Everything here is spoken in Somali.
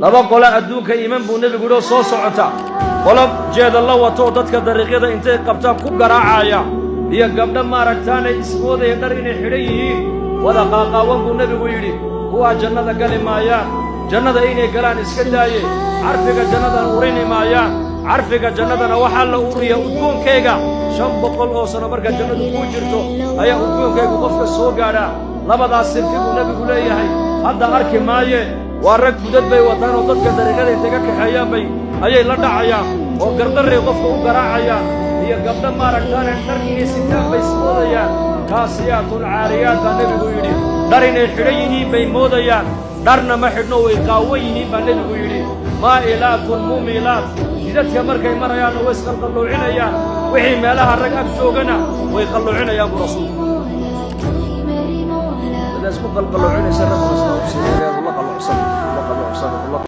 Laba qolo adduunka iman buu Nebigu yidhi oo soo socota: qolo jeedalla wato oo dadka dariiqyada intay qabtaan ku garaacaya, iyo gabdho maaragtaanay ismoodaya dhar inay xidhan yihiin, wada qaaqaawan buu Nebigu yidhi. Kuwaa jannada gali maayaan, jannada inay galaan iska daaye, carfiga jannadana urini maayaan. Carfiga jannadana waxaa la uriya udgoonkayga. 500 oo sano markaa jannadu kuu jirto ayaa udgoonkaygu qofka soo gaadhaa. Labadaas sinfi buu Nebigu leeyahay hadda arki maaye. Waa rag gudad bay wataan oo dadka dariiqada intay ka kaxeeyaan bay ayay la dhacayaan oo gardarray qofka u garaacayaan, iyo gabdho maaragtaane dhar inay sitaan bay ismoodayaan. Kaasiyaatun caariyaat baa Nebigu yidhi. Dhar inay xidhan yihiin bay moodayaan, dharna ma xidhno, way qaawan yihiin baa Nebigu yidhi. Maa'ilaatun mumiilaat, jidadka markay marayaanna way isqalqalluucinayaan, wixii meelaha rag ag joogana way qalluucinayaan buu Rasuulku. Isku qalqalluucinaysa, ragguna sidaa u la qalluucsan, la qalluucsan, la